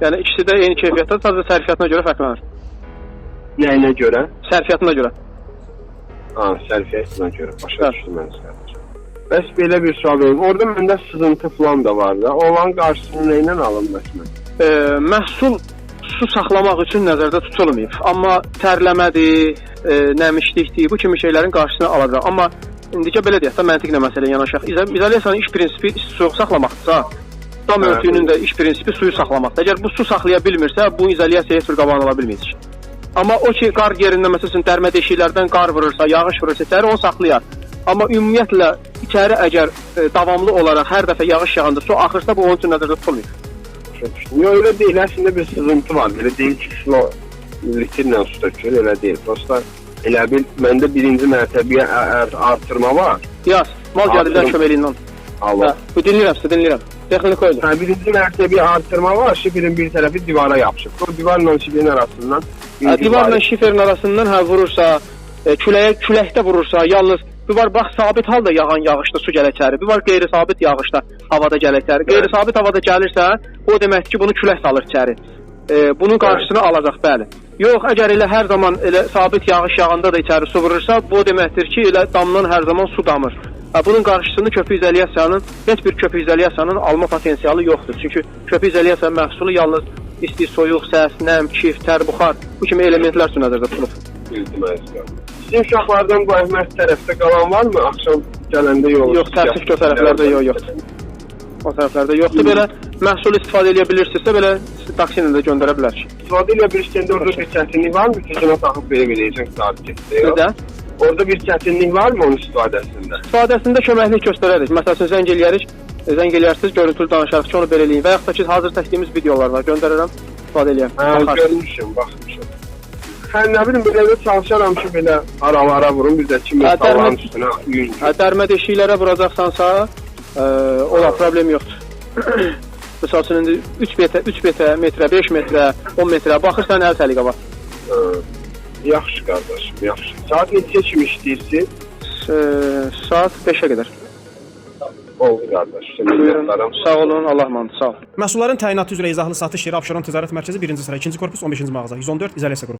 Yəni ikisi də eyni keyfiyyətdə, sadəcə sərfiyyatına görə fərqlənir. Nəyinə görə? Sərfiyyatına görə. Ha, sərfiyyatına görə. Başa Hə. düşdüm mən səni. Bəs belə bir sual verim. Orada məndə sızıntı falan da var da. Onların qarşısını nə ilə alım bəs mən? Məhsul su saxlamaq üçün nəzərdə tutulmayıb. Amma tərləmədir, nəmişlikdir, bu kimi şeylərin qarşısını alacaq. Amma indicə belə deyək də məntiqlə məsələyə yanaşaq. İzolyasiyanın iş prinsipi soyuq saxlamaqdırsa, dam Hə. örtüyünün də iş prinsipi suyu saxlamaqdır. Əgər bu su saxlaya bilmirsə, bu izolyasiyaya heç bir qabağını ala bilməyəcək. Amma o ki, qar yerində məsəl üçün dərmə deşiklərdən qar vurursa, yağış vurursa içəri onu saxlayar. Amma ümumiyyətlə içəri əgər davamlı olaraq hər dəfə yağış yağanda su axırsa, bu onun üçün nəzərdə tutulmur. Başa düşdüm. Yox, elə deyil. Əslində bir sızıntı var. Belə deyil ki, kilo litrlə su tökür, elə deyil. Prosta elə bil məndə birinci mərtəbəyə artırma var. Yaz, mal gəliblər Artırım. kömək eləyin lan. Alo. Hə, bu dinləyirəm sizə, dinləyirəm. Texnik oydu. Hə, birinci mərtəbəyə artırma var, şiferin bir tərəfi divara yapışıb. O divarla şiferin arasından Hə, divarla şiferin arasından hə vurursa, küləyə küləkdə vurursa, yalnız bir var bax sabit halda yağan yağışda su gəlir içəri. Bir var qeyri-sabit yağışda havada gəlir içəri. Qeyri-sabit havada gəlirsə, o deməkdir ki, bunu külək salır içəri. Bunun qarşısını alacaq, bəli. Yox, əgər elə hər zaman elə sabit yağış yağanda da içəri su vurursa, bu o deməkdir ki, elə damdan hər zaman su damır. Hə, bunun qarşısını köpük izolyasiyanın, heç bir köpük izolyasiyanın alma potensialı yoxdur. Çünki köpük izolyasiyanın məhsulu yalnız isti, soyuq, səs, nəm, kif, tər, buxar bu kimi elementlər üçün nəzərdə tutulub. Bildim əzizim. Sizin uşaqlardan bu Əhməd tərəfdə qalan varmı? Axşam gələndə yol. Yox, təəssüf ki, o tərəflərdə yox, yoxdur. O tərəflərdə yoxdur. Belə məhsul istifadə eləyə bilirsinizsə, belə taksi ilə də göndərə bilərik. İstifadə elə bir istəyəndə orada bir çətinlik varmı? Gücünə taxıb belə eləyəcək saat getdi. Bir də Orada bir çətinlik varmı onun istifadəsində? istifadəsində köməklik göstərərik. Məsəl üçün zəng eləyərik, zəng eləyərsiniz, görüntülü danışarıq ki, onu belə eləyin. Və yaxud da ki, hazır çəkdiyimiz videolar var, göndərərəm, istifadə eləyəm. Hə, Baxarsınız. görmüşəm, baxmışam. Hə, nə bilim, belə də çalışaram ki, belə aralara vurum, bir də ki, Hə, metalların üstünə yün. Hə, dərmə deşiklərə vuracaqsansa, olar, problem yoxdur. Məsəl üçün indi 3 metrə, 3 metrə, 5 metrə, 10 metrə baxırsan əl səliqə var. Hə, yaxşı qardaşım, yaxşı. Saat neçə kimi işləyirsiniz? Saat 5-ə qədər. Oldu qardaş. Buyurun. Minnətdaram. Sağ olun, Allah emanet, sağ olun. Məhsulların təyinatı üzrə izahlı satış yeri Abşeron Ticarət Mərkəzi 1-ci sıra 2-ci korpus 15-ci mağaza 114 İzolyasiya qrupu.